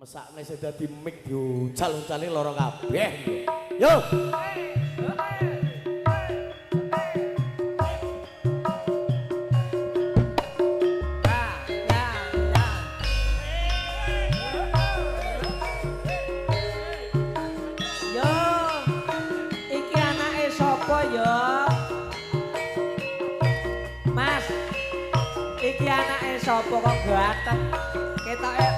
Mesakne sing dadi mic diuncal-uncali lara kabeh. Yo. Yo. Iki anake sapa yo? Mas. Iki anake sapa kok ganteng? Ketoke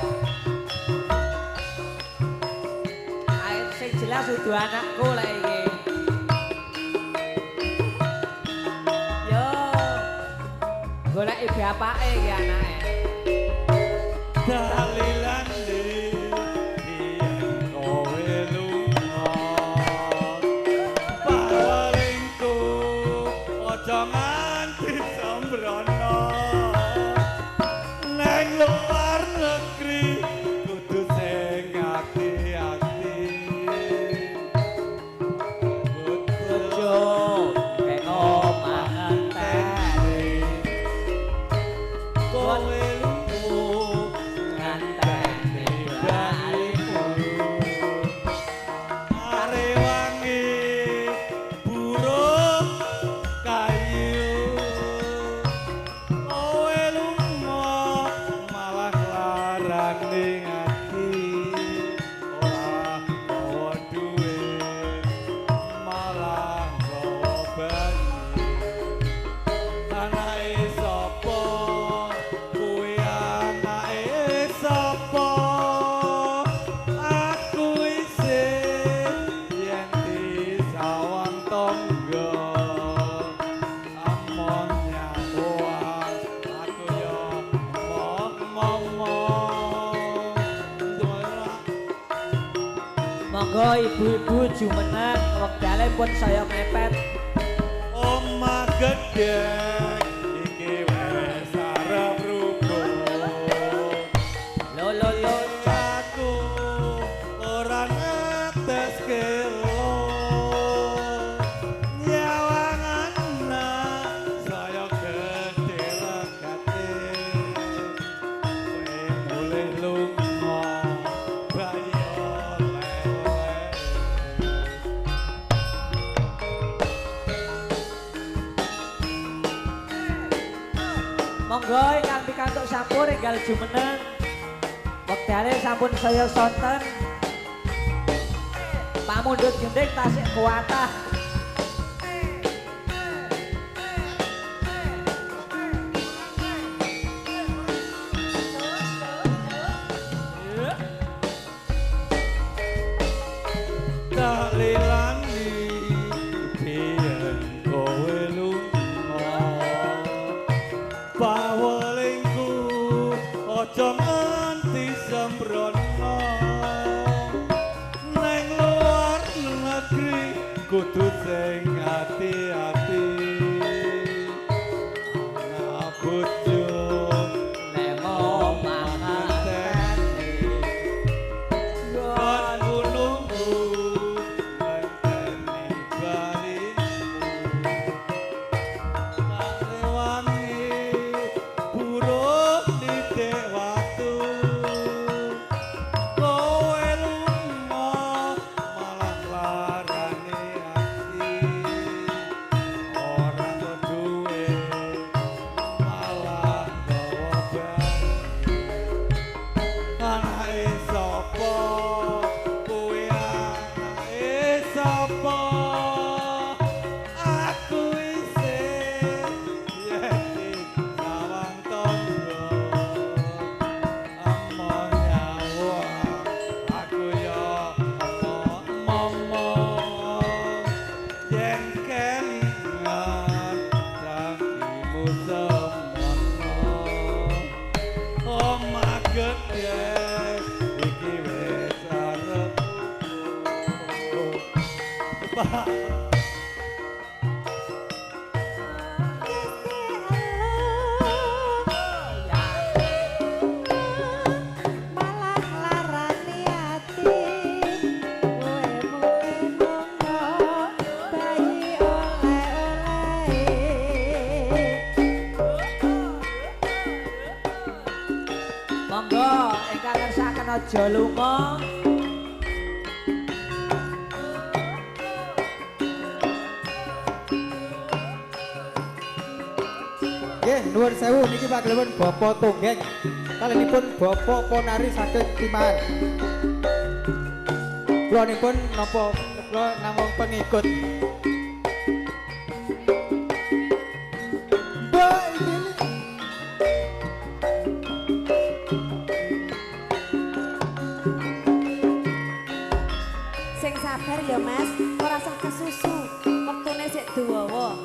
ae sing jelas udu anakku lek iki. Yo. Goleki bapake iki anake. Dalilan yen kowe lunga pawalingku aja nganti sembrono neng luar negeri kudu sing ati-ati Bojo nek omah ngenteni kowe lunga ngenteni balimu. Arewangi burung kayu kowe lunga malah larane ati ora gawa duwe malah gawa banyu anake sapa kuwi anake sapa aku isih yen disawang tangga amon nyawang aku yo ngomong. Monggo ibu-ibu jumeneng wektale pun saya mepet. Omah gedhe iki wis arep rubuh. Lo lo lo. Aku ora netes kelo nyawang anak saya gedhe regate kowe mulih lunga bayi oleh. Monggo ingkang pikantuk sampur enggal jumeneng. Wektale sampun saya sonten. Pamundhut gendhing tasik kuatah. Dalilani biyen kowe lunga pawelingku aja nganti sembrono neng luar negeri kudu sing ati-ati anak bojo Nek omah ngenteni Aku nunggu ngenteni balimu tak rewangi burung titik watu kowe lunga malah larane ati ora duwe malah gawa banyu anake sapa kowe anake sapa aku isih yen sawang tangga amon nyawang aku yo ngomong yen kelingan janjimu semono omah gedhe iki wis arep Pak. Malah larani ati kowe mung lunga bayi oleh-oleh. Monggo ingkang ngersakaken Aja lunga. Nggih, nuwun sewu niki pagelipun Bapak Tunggeng. Kalenipun Bapak Ponari saking Timan. Kula nipun napa kula namung pengikut. Mbak ini Sing sabar ya Mas, ora usah kesusu. Wektune sik dawa.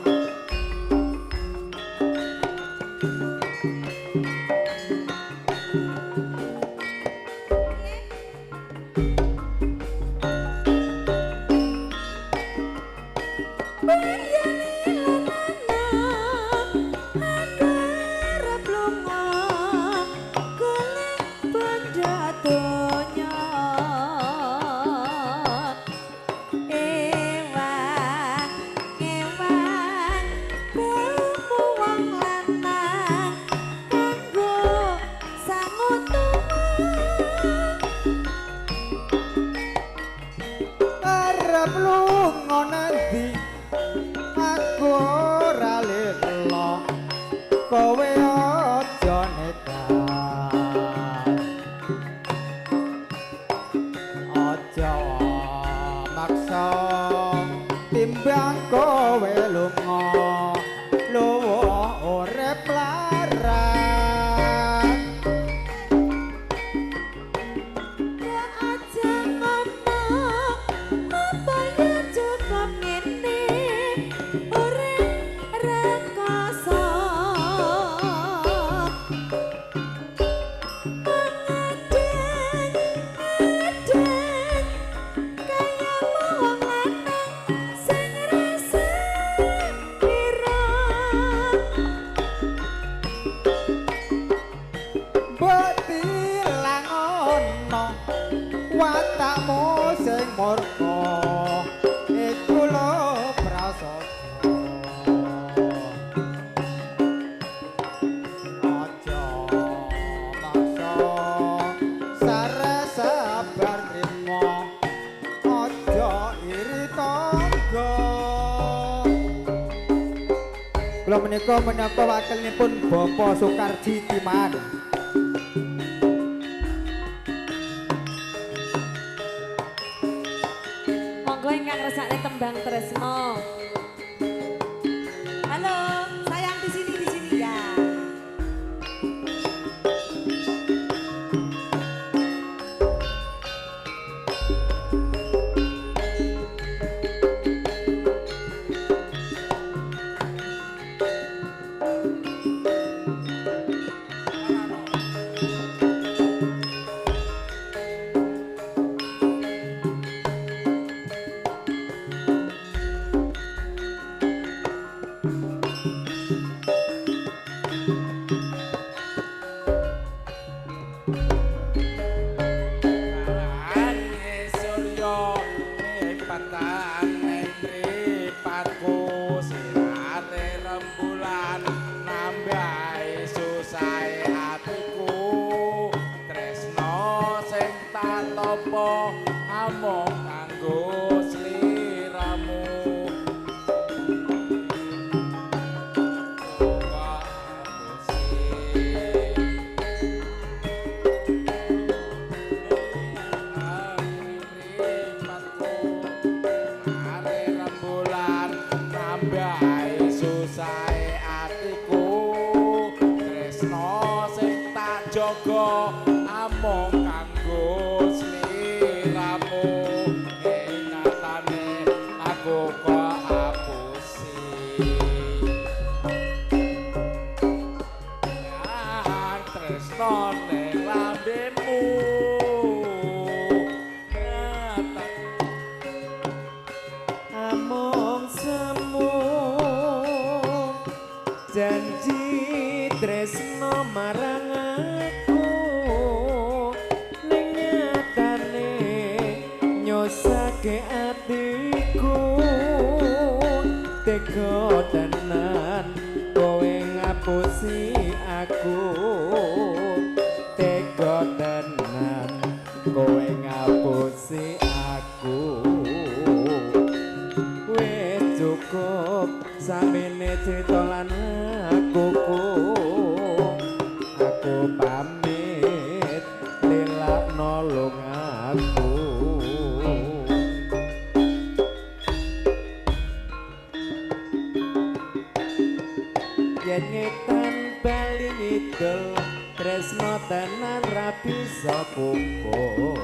Arep lunga nanti aku ora lelo, kowe aja nekat, aja maksa timbang kowe lunga luwih urip larat. Aja ngomong apa ya cukup ngene urip rekoso. Mengadeng-adeng kaya wong lanang sing rasa pira. Mbok tilang ana watakmu sing murka iku lho prasaja. Aja maksa sare sabar nrimo, aja iri tangga. Kula menika menapa wakilipun Bapak Sukarji Timan. Monggo ingkang resakne tembang tresno. Halo, sayang di sini ya. Ane surya mripatan ning mripatku sinare rembulan nambahi susahe atiku tresno sing tak tampa amung kanggo sliramu. Kok apusi amung kanggo sliramu ing nyatane aku kok apusi. Tresno ning lambemu amung semu janji tresno marang aku ning nyatane nyosake atiku tega tenan kowe ngapusi aku tega tenan Kowe ngapusi aku. Wis cukup samene crita lan akuku. Aku pamit lelakno lungaku. Yen ngetan bali ngidul, tresno tenan ra bisa kumpul.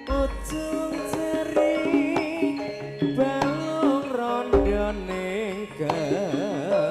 Ujung jeri balung rondo ning kelopo.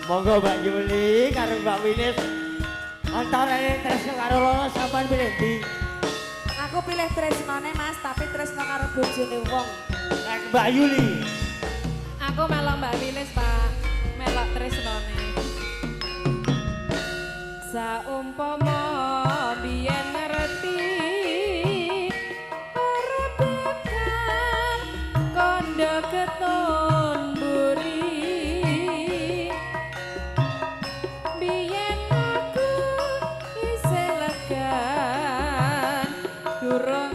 Monggo Mbak Yuli karo Mbak Wilis. Antarane tresno karo loro sampean pilih ndi? Aku pilih tresnone Mas, tapi tresno karo bojone wong. Nek Mbak Yuli. Aku melok Mbak Wilis, Pak. Melok tresnone. Saumpama biyen ngerti ora bakal kondo keton mburi. Biyen aku isih legan durung